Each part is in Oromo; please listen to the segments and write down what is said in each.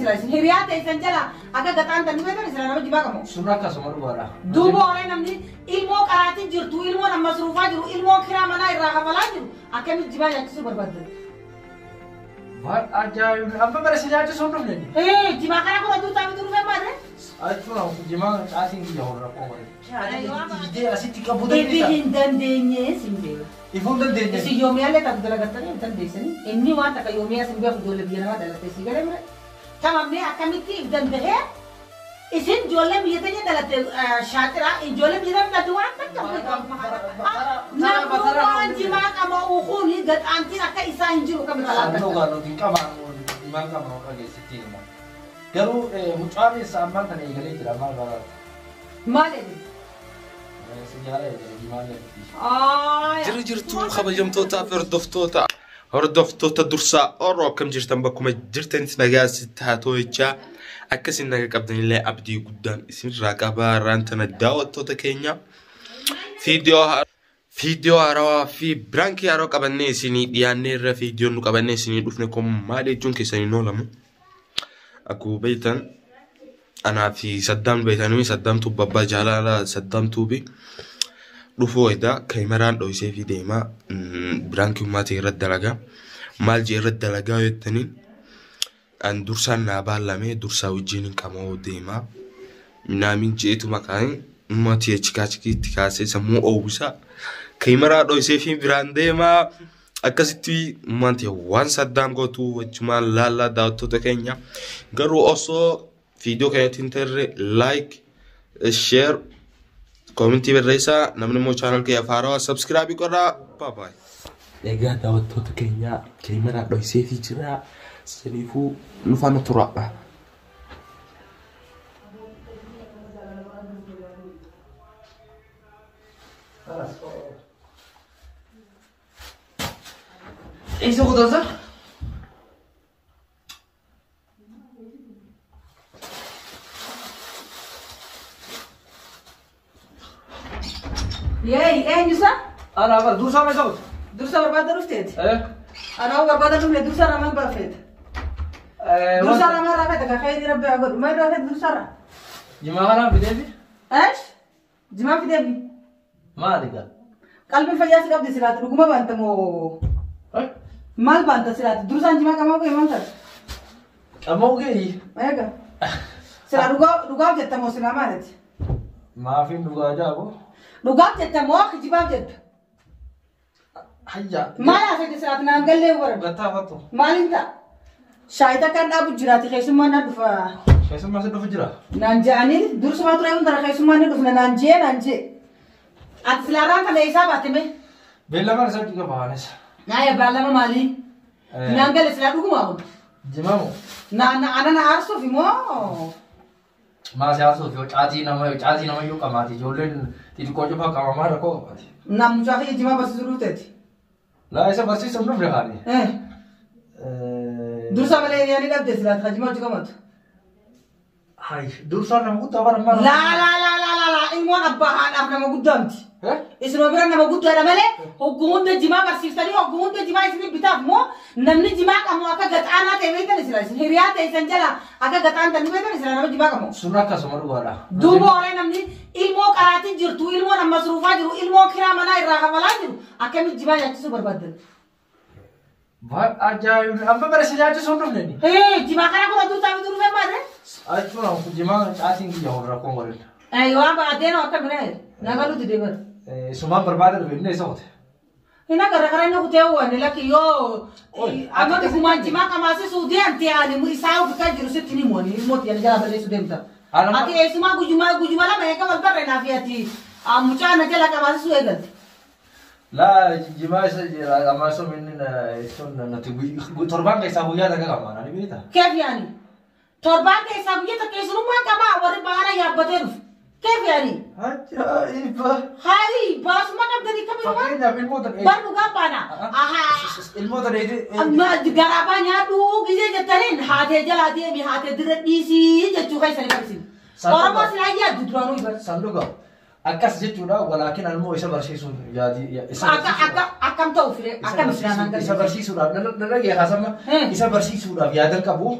sila isin hiriyaa teessan jala akka gaxaan tan beektan sila nama jimaa qabu. Sun akkasuma dhugaadha. Duuba horee namni ilmoo qaraatiin jirtu, ilmoo nama masruufaa jiru, ilmoo kiraa manaa irraa kafalaa jiru akkamitti jimaa nyaachisuu barbaaddan? Waan ajaa'iba! Amma bara si nyaachisuu hin dhufne. Ee, jimaa kana kun dursaa bituu dhufee maal? Achuma jimaa caatiin kiyya horra koo godhe. Ijee asitti qabuu Ifi dandeessa. hin dandeenye sin beeku. Ifuu hin dandeenye. Isin yoomiyaallee taatu dalagattanii hin dandeessanii. Inni waan takka yoomiyaa sin beeku ijoollee biyya namaa dhalatte si galee mire. Tamamnee akkamitti if dandahee isin ijoollee biyya teenya dhalatte shaaxiraa ijoollee biyya teenya dhalatte waan takka namnummaan jimaa qama'u kuni gaxaantiin akka isaa hin jiru kam Saannoo gaarrootiin qabaan jimaan qabaan dhageessitti hima. Garuu mucaan isaa ammaan kana eegalee jira maal baraata? Maal jedhe? Sijaara eegale jimaan lafti. Jira jirtuu kabajamtootaa fi hordoftoota hordoftoota dursaa Oroo akkam jirtan bakkuma jirtanitti nagaa sitti haa ta'u jechaa akkasin naga qabdanillee abdii guddaan isinirraa qabaa irraan tana daawwattoota keenya fiidiyoo haarawaa fi biraankii haarawaa qabannee isinii dhiyaannee irra fiidiyoon nu qabannee isinii dhufne kun maal jechuun keessanii oolamu akkuma beektan anaa fi Saddaam beektanii Saddaam Tuubi abbaa jaalala Saddaam Tuubi dhufuu edaa kaameraan dho'isee fi deemaa biraankii ummaatii irratti dalagaa maal jee irratti dalagaa jettaniin an dursaan naa baallamee dursaa wajjin hin qamoo deemaa naamin jeetu maqaan ummaatii achikaachikiitti kaasee sammuu oowwisaa kaameraa dho'isee fi biraan deemaa akkasitti ummaatii waan Saddaam gootu wachumaan laallaa daawwattoota keenya garuu osoo viidiyoo keenyatti hin tarre like share koomentii barreessaa namni immoo chaanal kiyya haarawaa sabskraabii godhaa baabaay. Egaa daawwattoota keenya kaameraa dho'iseefii jira saniifuu nu faana turaadha. Eessa kutansa? Yeey, eenyusa? Ana bara dursaa meeshaa kutu? Dursa barbaada dhufteeti? Anaa barbaada dhufne dursa ramaan barfeeta. Dursa ramaan rafeeta ka khayrii rabbi haa godhu. Maal rafeeta dursa irraa? Jimaa kanaan fideefi? Eesh? Jimaa fideefi? Maali gaa? Qalbiin fayyaa si qabdi silaati dhuguma baanta moo? Maal baanta silaati? Dursaan jimaa qamaa kee maal taate? Qamoo ga'ii? Eega. Silaa dhugaaf jetta moo silaa maaliti? Maafiin dhugaa jaabu? Dhugaaf jetta moo kijibaaf jetta? Hayya. Maal haasa'e silaati naan gallee warra? Gattaa fattu. Maaliin ta'a? Shaayii takkaan dhaabu jiraati keessummaan na dhufa. Keessummaa si dhufu jira? Naan je'anii dursuma ture hundara keessummaan ni dhufna naan jee naan jee. Ati silaarraan kana eessaa baate mee? Beellamaan isaa dhiiga bahaanis. Naaya beellama maalii? Naan gale silaa dhugumaa kun. Jimamu. Naan ana na aarsuuf immoo. Maa si haasuuf yoo caatii nama caatii nama iyyuu qamaati ijoolleen xixiqqoo cufaa qamamaa rakkoo qabaati. Naan mucaa kiyya jimaa barsiisuu dhufteeti. Laa isa barsiisuuf dhufne kaani. Dursa malee hiriyaa ni dhabde silaati kan jimaa hojii qamatu. Hay dursaan nama guddaa bara maal. Laa laa laa laa laa laa ilmoon abbaa haadhaaf nama guddaa miti. Isinuma bira nama guddaadha malee hogguu hunda jimaa barsiiftanii hogguu hunda jimaa isinii bitaaf moo namni jimaa qamu akka gaxaanaa ta'e beektan isila isin hiriyaa ta'e isan jala akka gaxaan ta'e beektan isila nama jimaa qamu. Sun akkasuma dhugaadha. Duuba horee namni ilmoo qaraatiin jirtu, ilmoo nama masruufaa jiru, ilmoo kiraa manaa irraa kafalaa jiru akkamitti jimaa nyaachisuu barbaaddan? Waan ajaa'iba! Amma bara si nyaachisuu hin dhufne. Ee, jimaa kana kun dursaa bituu dhufee maal? Achuma jimaa caatiin kiyya horra koo godhe. Waan baatee nama akka bira naga nuti deeman. Sumaan barbaada dhufe inni isa kute. Hin agarra karaa inni kutee waan lakki yoo amma dhugumaan jimaa qamaasisuu deemte ani isaa ofi jiru sitti ni mooni ilmooti yana jala balleessuu deemta. Ati eessumaa guyyuma guyyuma lama eega wal barre naaf ati mucaa na jala qamaasisuu eegalte. Laa jimaa isa amma sun inni sun nati torbaan keessaa guyyaa takka qamaan ani beekta. Keef yaani torbaan keessaa guyyaa takka eessummaa qabaa warri baara yaabbatee dhufu. Keef yaani? Ajaa'iba! Hayi baasuma qabdanii kamiin Fakkeenyaaf ilmoota bar dhugaa baana. Ilmoota dheedhee. Garaabaa nyaadhu gisee jettaniin haatee jalaa deemi haatee dirra dhiisii jechuu keessanii barsiisu. Oromoo silaa yaaddu duraanuu ibar. Sanduuqa. Akkas jechuudha walaakin ammoo isa barsiisuun yaadii isa Akka akka akkam ta'u fire akkam islaamaan isa barsiisuudhaaf na dhagee haasama isa barsiisuudhaaf yaadan qabu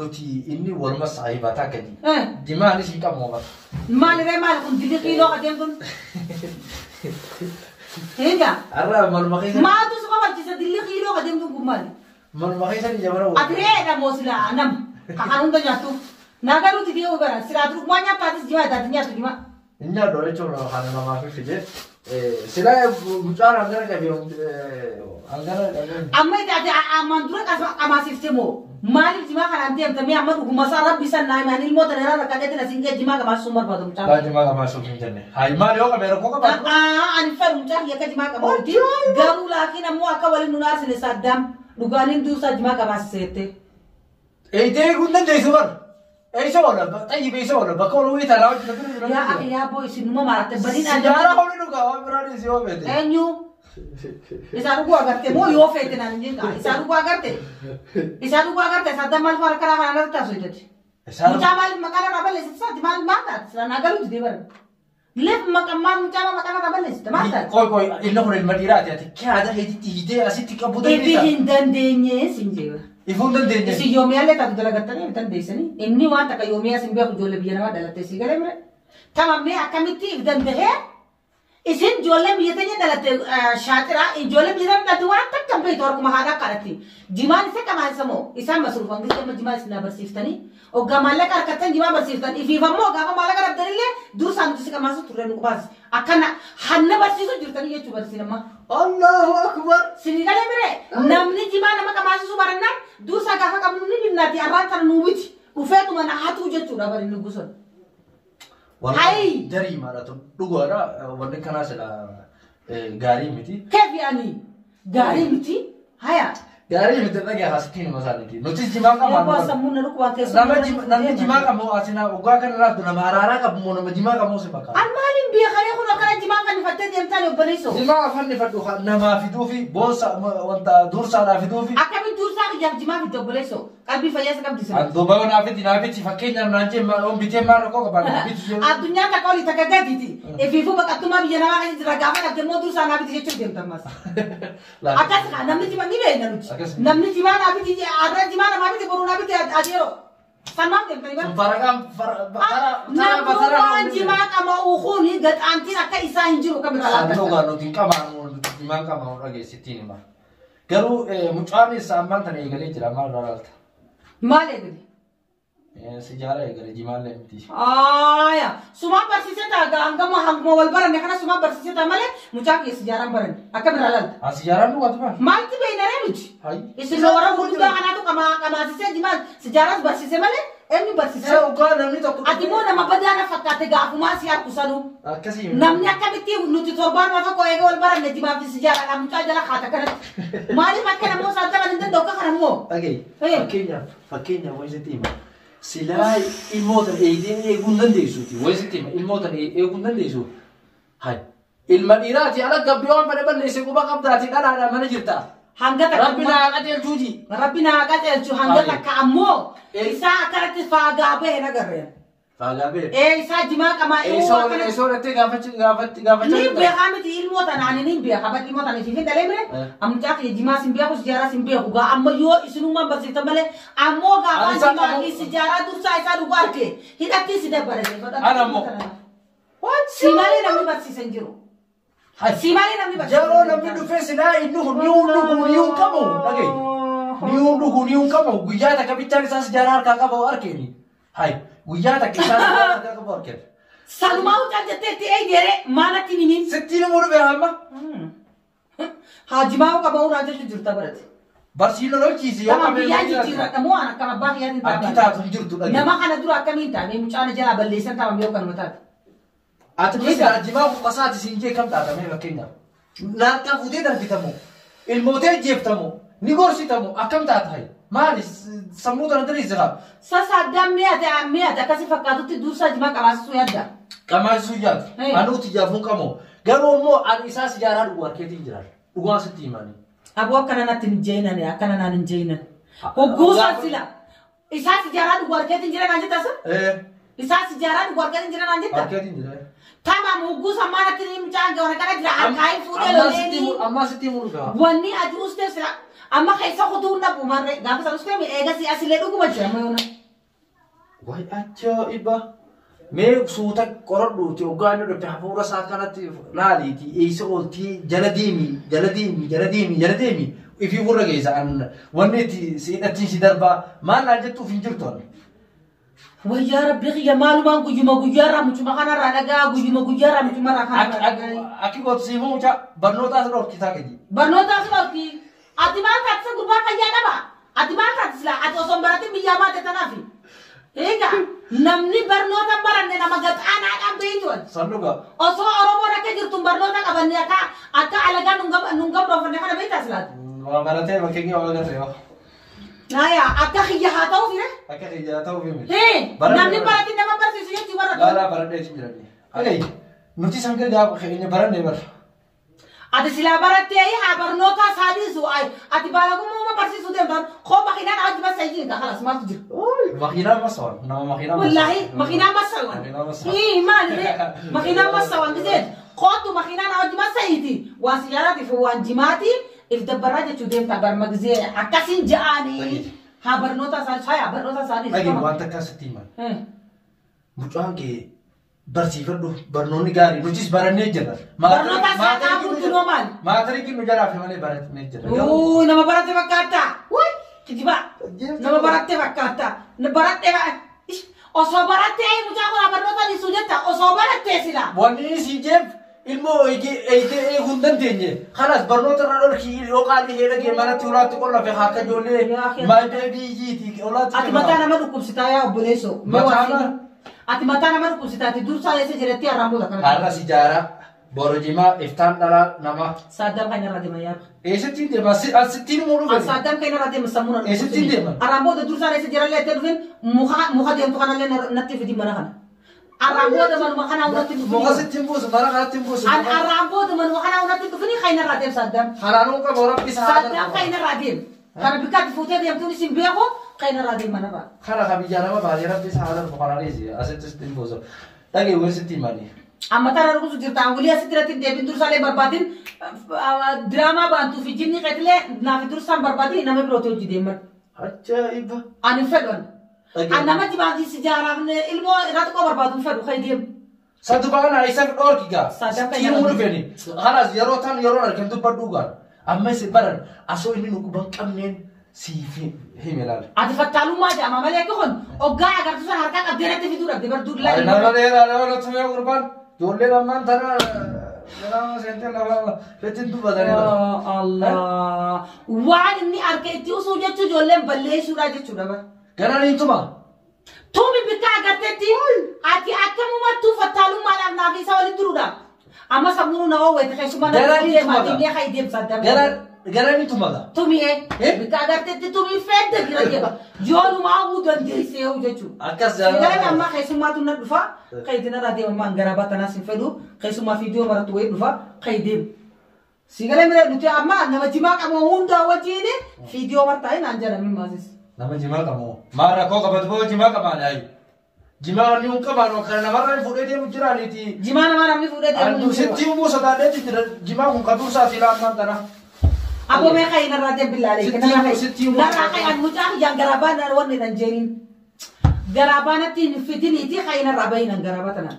nuti inni waluma saahibaa takkati. Jimaanis hin qabu bara. Maali ree maali kun dilli kiiloo qateen kun? Egaa Har'a maluma keessa maatu si qabachiisa dilli kiiloo qateen kun maali? Maluma keessa ni jabana. Ati reedha moo silaa nama kan hunda nyaattu? Nagaa nuti deemu bara silaa dhugumaa nyaattaatis jimaa taati nyaattu jimaa. Inni nyaadhu jechuun kan namaaf fide. Silaa mucaan hangana qabee hangana qabee. Amma ati ammaan dura qamaasiifte moo maaliif jimaa kanaan deemta mee amma dhuguma isaa rabbi san naa himaan ilmoo tana irraa rakkadheetiin asiin gee jimaa qamaasisuun barbaadu mucaan. Laa jimaa qamaasuuf hin jenne. Hayi maal yoo qabee rakkoo qabaa? Ani fedhu mucaan yakka jimaa qabamuuti. Garuu laakiin ammoo akka waliin nun aarsine Saddaam dhugaaniin duusaa jimaa qamaasiseette. Eeyitee eeguu hin dandeessu bara. Eessa oola? Xayyib eessa oola? Bakka oolu wayii talaa hojjetu. Yaa akhi yaa boo isin numa maratte badiin Sijaara horii dhugaa waan biraa dhiisii yoo feete. Eenyu? Isaa dhuguu agarte moo yoo feete naan hin jenga. Isaa dhuguu agarte. Isaa dhuguu agarte Saddaam maal fara karaa kanaan irratti taasisu jetti. Mucaa maaliif maqaan irraa balleessite saati maal maal taate sila naa galuu didee bara. Leef maqaan maal mucaa maqaan irraa balleessite maal taate? Qoy qoy inni kun ilma dhiiraati ati yaada keetitti hiitee asitti qabuu Ifi dandeessa. hin dandeenye sin jeeba. Ifuu hin dandeenye. Isin yoomiyaallee taatu dalagattanii hin dandeessanii. Inni waan takka yoomiyaa sin beeku ijoollee biyya namaa dhalatte si galee mire. Tamammee akkamitti if dandahee isin ijoollee biyya teenya dhalatte shaaxiraa ijoollee biyya teenya dhalatte waan takka hin beektu harkuma haadhaa kadhatti. Jimaan isa qamaansa moo isaan masruufan gisee amma jimaa isin barsiiftanii hoggaa maallaqa harkattan jimaa barsiiftan ifiifammoo gaafa maallaqa dhabdanillee dursaan nuti si qamaasu turre nu qubaas akkana hanna barsiisu jirtanii jechuu barsiin amma. Allahu akbar. Sini galee mire namni jimaa nama qamaasisu barannaan dursa gaafa qabnu ni binnaati arraan kana nuu miti dhufeetuma na hatuu jechuudha bari nu gusan. Hayi! Jarii maadha dhugaadha wanni kanaa sila gaarii miti. Keefi ani gaarii miti haya. Gaarii miti dhagee haasittiin hima isaaniiti. Nuti jimaa Eebbaa qabaannu. sammuu na dhukkubaa keessa. Namni jimaa qabu asina waggaa kana laaftu nama araaraa qabu moo nama jimaa qabu si fakkaata. An maaliin beekaree kun akkana jimaa kan ifattee deemtaan obboleessoo. Jimaa afaan ifadhu namaa fiduufi boonsa wanta dursaadhaa fiduufi. Akkamitti dursaa kiyyaaf jimaa fidde obboleessoo qalbii fayyaa isa qabdi sirriitti. Duuba naa fidi naa fidi fakkeenyaaf naan jee oon bitee maal rakkoo qabaan biti jee. Addunyaan takka olii takka gadiiti. Ifiifuu baqattummaa biyya namaa keessa jira gaafa dhabde immoo dursaa naa biti jechuun deemtan mas. Akkas kaa namni jimaa ni beekna nuti. Akkas. Namni jimaa naa biti har'a jimaa namaa biti boruu naa biti adeeroo. San maaf deemtanii bara. Sun faraqaan Namni waan jimaa qama'u kuni gaxaantiin akka isaa hin jiru kam irraa Saannoo laata. gaa nuti hin qabaanu nuti jimaan qabaanu dhageessittiin hima. Garuu mucaan isaa ammaan tana eegalee jira maal irraa laalta? Maal eegale? Sijaara eegale jimaallee miti. Aayaa sumaan barsiisee ta'a hangama hanguma wal baranne kana sumaan barsiisee ta'a malee mucaa kiyya sijaaraan baranne akka irraa laalta. An sijaaraan dhugaatu maal? Maalti beeynaree nuti? Hayi. Isin warra gurguddaa kanaatu qamaasisee jimaan sijaaraas barsiise malee eenyu barsiise? Isa dhugaa namni tokko. Ati immoo nama badaa na fakkaate gaafumaa si harkusanuu. Akkasii. Namni akkamitti nuti torbaan tokko eegee wal baranne jimaa fi sijaaraadhaan mucaa jala kaata kanatti. Maaliif akka namoo isaan taphan hin danda'u akka kana immoo? Dhagahi. Fakkeenyaaf wayisitti hima. Silaa ilmoota eegdee eeguu hin dandeessuuti. Wayisitti hima ilmoota eeguu hin dandeessu. Hayi. Ilma dhiiraati ala gabbii waan fedhe balleesse quba qabdaati dhalaadhaan mana jirta. Hanga takka Rabbi naa qajeelchuuti. Rabbi naa qajeelchu hanga Hayi. takka ammoo isaa akkanatti faagaa bahe nagarreen. Faagaa bee. Ee isaa jimaa qamaa Eessoo eessoo dhattee gaafachuu gaafatti gaafachaa Ni jirta. beekaa miti ilmoo tanaan ni beekaa bal ilmoo tanaan ifiif hin dhalee mire ammucaa kiyya jimaa sin beeku sijaaraa sin beeku gaa amma yoo isinummaan barsiiftan malee ammoo gaafaan Ani isaan jimaa qabu. fi sijaaraa dursaa isaa dhugaa arge hidhatti si dabbare. Ana ammoo. Si malee namni barsiisa hin jiru. Hayi. Si malee namni barsiisa. Yeroo namni dhufee silaa inni kun ni dhugu ni qabu dhagahi. Ni dhugu ni qabu guyyaa takka bichaan isaa sijaaraa harkaa qabu arkeeni. Hayi guyyaa takka isaa sijaaraa harkaa qabu arkeen. Salumaa ucaa jettee itti eeyyere maalatti nimiin. Sitti nama dhufe amma. Haa jimaa qaba uraa jechuun jirta barate. Barsiin lolchiisi yoo Tama qabee biyyaa jijjiirradha moo an akkam abbaa kiyyaatiin Akki ta'a. taatu hin jirtu dhagahi. Nama kana dura akkamiin taane mucaan jalaa balleessan taamam yoo kanuma taate. Ati silaa jimaa kuqasaati siin jee kam taatamee fakkeenyaaf. Naantaa fuutee darbitamu. Ilmootee jeeftamu. Ni gorsitamu akkam taata hayi. Maali sammuu tana diriirsi qaba. Sassaabdaan mi'aate mi'aate akkasi fakkaatutti dursaa jimaa qabaasisuu yaadda. Qamaasisuu yaadu. Anuuti jaafuun qabu. Garuu immoo ani isaa sijaaraa dhugu harkeetiin jiraan. Dhugaan sitti himanii. Aboo akkana natti hin jeenan akkana naan hin jeenan. Hogguusan sila. Isaa sijaaraa dhugu harkeetiin jira naan jetta sun? Isaa sijaaraa dhugu harkeetiin jira naan jetta? Harkeetiin jira. Tamam hogguu sammaanatti ni mucaan gawana kana jira harkaa hin fuudhee loleenii. Ammaa sitti himuu dhugaa. Wanni ati ustee sila amma keessa kutuu dhabu marre gaafa san ustee eegasii asillee dhuguma jira mayoona. Way ajaa'iba! Mee suuta qoradhuuti hoggaa inni dhufe hafuura isaa kanatti laaliiti eessa ooltii jala deemi jala deemi jala deemi jala deemi ifii gurra geessa an wanni itti si hidhattiin si darbaa maal naan jettuuf hin jirtu an. Wayyaa rabbi kiyya maalumaan guyyuma guyyaarraa mucuma kanarraa dhagaa guyyuma guyyaarraa mucumarraa kanarraa dhagaa. Akki gootu siifuu mucaa barnoota as dhorkisaa gadi. Barnoota as dhorki. Ati maal taate isa gurbaa fayyaa dhaba? Ati maal taate sila ati osoo hin baratin biyyaa baate tanaafi. Egaa namni barnoota hin baranne nama gaxaanaadhaan beeytu ati. San dhugaa. Osoo Oromoon akka jirtu barnoota qabanne akka akka alagaa nun gabroofne kana beektaa silaati. Waa baratee bakkee kee waa agartee yoo. Naya akka kiyya haa ta'uuf hire. Akka kiyya haa ta'uuf hime. Hee namni baratin nama barsiisu jechuu barra. Laalaa baradhee hin jirani. Alee nuti san gaafa keenya barannee barra. Ati silaa barattee haa barnoota isaa dhiisu ati baalagummaa barsiisuu deemtaan koo makiinaan hojii basa ijjiin ka kalas maaltu jira. Makiinaan masawan nama makiinaan masawan. Wallaahi makiinaan masawan. Hii maali ree makiinaan masawan giseen kootu makiinaan hojii basa iti waan siyaaraatiif waan jimaati if dabbaraa jechuu deemtaa barma gisee akkasiin ja'anii haa barnoota isaanii haa barnoota isaanii. Dhageen waan takka sitti himan. Mucaan kee barsiifadhu barnoonni gaarii nutis barannee jirra. Barnoota isaa dhaabuutti noo maali? Maatiriikiin nu jalaa fi malee barannee jirra. Uu nama baratte fakkaata. Wuy kijiba. Nama baratte fakkaata. Baratte osoo baratte mucaa kun barnoota dhiisuu jetta osoo baratte sila. Wanni si jeef ilmoo eegee eeguu hin dandeenye. Kanas barnoota irraa dhorkii yoo qaalii heera gee manatti ulaatti qolla fi akka ijoollee my baby jiiti ulaatti. Ati mataa nama dhukkubsitaa yaa obboleessoo. Mataa Ati mataa nama dhukkubsitaati dursaa eessa jiretti har'aan booda kana. Har'a si jaara borojima iftaan dhala nama. Saddam kan irra deema yaa. Eessatti deema asittiin immoo dhufe. Saddam kan irra deema sammuu na. Eessatti deema. Har'aan booda dursaa eessa jirallee itti dhufin muka deemtu kanallee natti fidi mana kana. Har'aan booda manuma kana natti dhufin. Muka sittiin buusu mana kanatti hin buusu. Har'aan booda manuma kana natti dhufin kan irra deema Saddam. Haraanuu qaba rabbi isaa. Saddam kan irra deema. Kana bikkaatti fuutee deemtuun isin beeku kan irra deema manarraa. Kana ka biyya nama baatee rabbi isaa haala dhufu kanaanis asitti sittiin buusu. Dhagee wal sitti himanii. Amma tara rukutu jirta angulii asitti irratti deebiin dursaalee barbaadin diraamaa baantuu fi jinni qeetilee naaf dursaan barbaadin nama birootti hojii deeman. Ajaa'iba. Ani fedhan. An nama jibaatii si jaaraafne ilmoo irratti qoo barbaadu fedhu kan deemu. Sadubaan isa dhorki gaa. Sittiin muu dhufeni. Kanas yeroo tan yeroo argan dubbadhu gaa. Amma isin baran asoo inni nu quban qabneen siif hime laala. Ati fattaalummaa jedhama malee kun hoggaa agartuu sana harkaa qabdee irratti fiduu dhabde barduu laala. Nama dheeraa nama tumee gurbaan ijoolleen ammaan tana nama seentee lafa fetiin dubbatanii. Allah. Waan inni harka itti usuu jechuun ijoolleen balleessuudha jechuudha bara. Ganaan hin tuma. Tumi bikka agarteetti ati akkamumattuu fattaalummaadhaaf naaf isa walitti turuudha. Amma sammuun na oowwete keessumaa na deemaa deemee kan deemsa dabala. Garaan hin tuma. Tumi bikka agarteetti tumi fedde bira deema. Yoonumaa huu dandeessee huu jechuudha. Akkas jaalala. Amma keessummaatu na dhufa qayyidina irraa deema ammaan garaabaa tanaas hin fedhu keessummaa fiidiyoo marattu wayii dhufa qayyi deema. Sigalee mire nuti amma nama jimaa qabu hundaa wajjin fiidiyoo martaa hin jedhamin maasis. Nama jimaa qabu. Maal rakkoo qabatu boo jimaa qabaan ayi. Jimaa wanni hun qabaan kana namarraa hin fuudhee deemu jiraaniiti. Jimaa namaa namni fuudhee deemu. Sitti uumuu sodaadhee jira jimaa kun qabu isaati ilaamaan tana. Aboo mee qayyina irraa deemu billaalee. Sitti uumuu. Narraa qayyan mucaa kiyyaan garaabaa na wanni nan jeeniin. Garaabaa natti hin fidiniiti qayyina irraa bahinan garaabaa tanaan.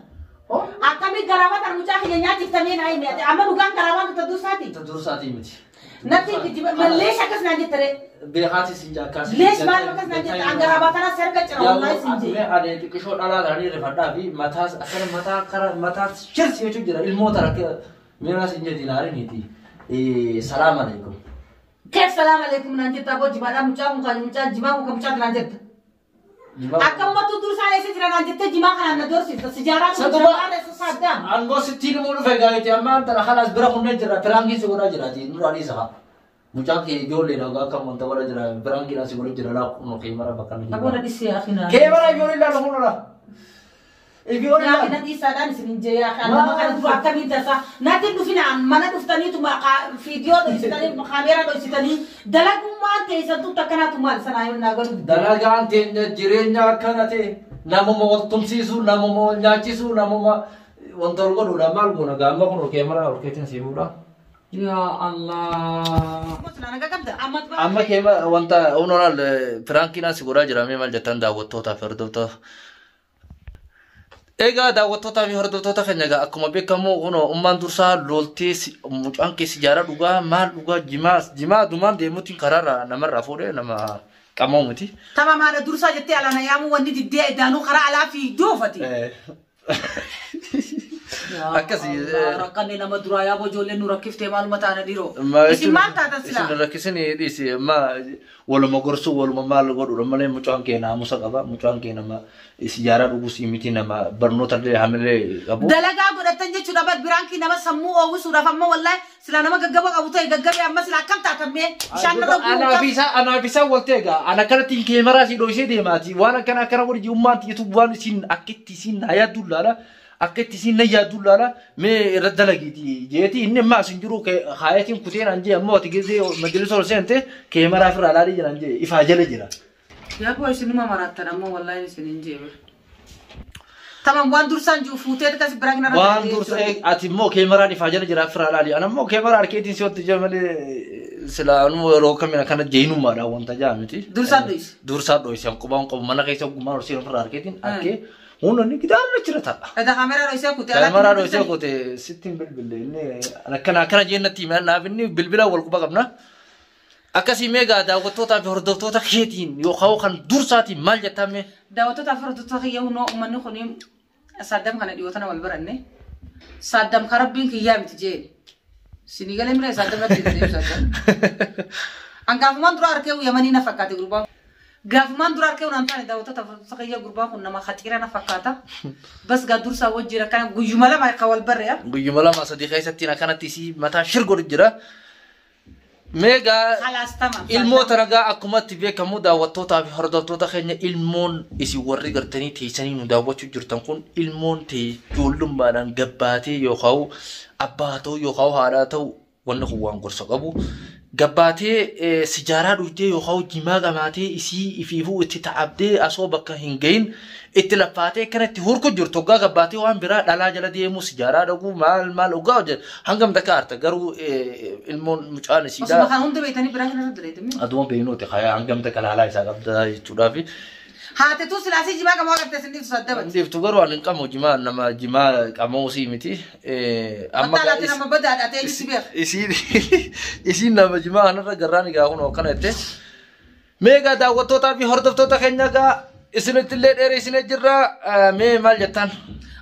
Akkami garaabaa tan mucaa kiyya nyaachiftamee naa hime amma dhugaan garaabaa nuti dursaati. Dursaati miti. Natti malleesh akkas naan jettare. Beekaati sin jaakkaasi. Leesh maal akkas naan jette an garaabaa tana serga cira wallaahi sin jee. Ani xiqqishoo dhalaa ta'anii rifadhaa fi mataas akkana mataa kara mataa shirsi jechuun jira ilmoota rakkoo miira sin jedhi naariniiti. Salaam alaikum. Keef salaam alaikum naan jetta aboo jimaadhaa mucaa kun kan mucaa jimaa kun kan mucaa naan jetta. Akkamumattuu dursaan eessa jira naan jettee jimaa kanaan na doorsifta si jaaraa kun jaaraa eessa saaddaam. Angoo sittiin immoo dhufe gaa'eeti amma antara kanaas bira kunneen jira piraangii si godhaa jiraati nurraa dhiisa haa. Mucaan kee ijoollee dha akka wanta godhaa jira piraangiidhaan si godhaa jira laa kun kee mara bakka nu Aboo na dhisee akhinaa. Kee mara ijoollee laa kun laa. Ijoollee Yaa na dhiisaadhaan isin hin jee yaa nama kana dura akkamiin tasaa natti dhufinaan mana dhuftaniitu fiidiyoo dhoysitanii kaameeraa dhoysitanii dalagummaan teessattu takkanaatu maal sanaa yoo naa galu. Dalagaan teenya jireenya akkana ta'e namuma wal tumsiisu namuma wal nyaachisu namuma Wanta ol godhuudha maal goona gaama kun ol keemaraa ol keetiin sii fuudha. Yaa Allah. Amma keema wanta onoraal piraankiin as godhaa jira mee maal jettan daawwattootaa fi hordoftoota. Egaa daawwattootaa fi hordoftoota keenya egaa akkuma beekamu kunoo ummaan dursaa loltee mucaan kee sijaaraa dhugaa maal dhugaa jimaa jimaa dumaan deemuutiin karaarraa namarraa fuudhee nama qamoo miti. Tama maadha dursaa jettee alaana yaamuu wanni diddee idaanuu karaa alaa fi doofati. Akkasii. Rakkanne nama duraa yaaboo ijoolleen nu rakkiftee maaluma taana dhiiroo. Isin maal taatan silaa? Isin rakkisin dhiisi amma waluma gorsuu waluma maal godhuudha malee mucaan kee naamusa qaba mucaan kee nama sijaaraa dhugus miti nama barnoota illee hamilee qabu. Dalagaa godhatan jechuudha bar biraankii nama sammuu oowwisuudhaaf amma wallahi silaa nama gaggaba qabu ta'e gaggabee amma silaa akkam taatan mee bishaan narra guutaa. Anaaf isaa waltee egaa ana akkanatti keemaraa si dhoysee deemaati waan akkana akkana godhi ummaan tiyyatu waan isin akkitti isin na yaaddu laala akkitti isin na yaaddu laala mee irra dalagiiti jeeti inni ammaa isin jiru haayatiin kuteen an jee ammoo ati geessee majlisa ol seente keemaraa ofirraa laalii jiran jee ifaa jala jira. Yaa boo isinuma maraattan ammoo wallahi isin hin jeebe. Tamam waan dursaan jiru fuutee akkas biraan narra Waan dursa ati immoo keemaraan ifaa jala jira ofirraa laali ana immoo keemaraa harkeetiin si watti jira malee sila anuma yeroo kamiin akkana jeenummaadha wanta jaa miti. Dursaan dhoyse. Dursaan dhoyse an qubaan qabu mana keessa ogummaan ol seenu ofirraa harkeetiin harkee humna inni gidaarra jira ta'a. Eta kaameraa dhoysee kutee Kaameraa dhoysee kutee sitti hin bilbille inni akkana akkana jeennatti hima naaf inni bilbila wal quba qabna. Akkasii meegaa daawwattootaa fi hordoftoota keetiin yookaan kan dursaatiin maal jettaa mee? Daawwattoota fi hordoftoota kiyya hunoo uummanni kun Saddam kana dhiyootana wal baranne. Saddam ka rabbiin kiyyaa miti jeen. Sinii galee mira Saddam irratti deemu Saddam. An gaafumaan dura arkee Yamanii na fakkaate gurbaan. Gaafumaan dura arkee naan taane daawwattoota fi hordoftoota kiyya gurbaan kun nama khatiira na fakkaata. Bas gaa dursaa wajjin akkana guyyuma lama akka wal barre. Guyyuma lama sadii keessatti akkanatti isii mataa shirgodhu jira. Meegaa Khalaas tamam. ilmoota ragaa akkumatti beekamu daawwattootaa fi hordoftoota keenya ilmoon isin warri gartanii teessanii nu daawwachuu jirtan kun ilmoon ta'e ijoollummaadhaan gabbaatee yookaan abbaa ta'u yookaan haadhaa ta'u wanni kun waan gorsa qabu. Gabbaatee sijaaraa dhugdee yookaan jimaa qamaatee isii ifiifuu itti ta'abdee asoo bakka hin gahin itti laffaatee kan itti hurku jirtu hoggaa gabbaatee waan biraa dhalaa jala deemu sijaaraa dhuguu maal maal hoggaa hojjetu hangam takka aarta garuu ilmoon mucaan Osuma isiidhaa. kan hunda beektanii biraan kana irra daleetame. Aduma beeknuuti hayaa hangam takka laalaa isaa qabda jechuudhaafi. Haatetuu silaasii jimaa qamoo agartee isin dhiiftu saddabati. Dhiiftu garuu ani hin qabu jimaa nama jimaa qamoo sii miti. Amma Battaa laatti nama badaadha ta'e si beeka. Isiin nama jimaa kanarra garraan egaa kun akkana jette. Meegaa daawwattootaa fi hordoftoota keenya egaa isinitti illee dheeressinee jirra. Mee maal jettan?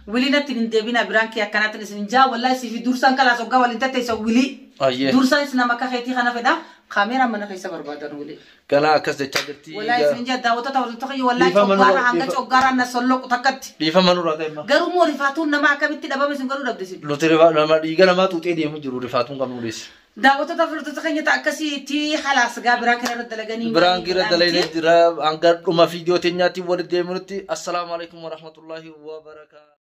Wilii natti hin deebina biraan kee akkanaatiin isin jaa wallahi siif dursaan kalaas hoggaa waliin tatteessa wilii. Ayyee. Dursaan isin nama akka keetii kana fedha kaameeraa mana keessa barbaadan wilii. Ganaa akkas jechaa jirti. Wallahi isin jaa daawwattoota hordoftoota kiyya wallahi Dhiifama nurraa- coggaarraa hanga coggaarraa na solloqu takkatti. Dhiifama nurraa ta'e immoo. Garuu immoo rifaatuun nama akkamitti dhabame isin garuu dhabde isin. Nuti nama dhiiga namaa xuuxee deemu jiru rifaatuun qabnu dhiisi. Daawwattoota hordoftoota keenya ta'a akkasiitti halaas gaa biraan kana irra dalaganii. Biraan gira dalagnee jira hanga dhuma viidiyoo teenyaatiin walitti deemnutti assalaamu alaikum warahmatullaahi wabarakaatu.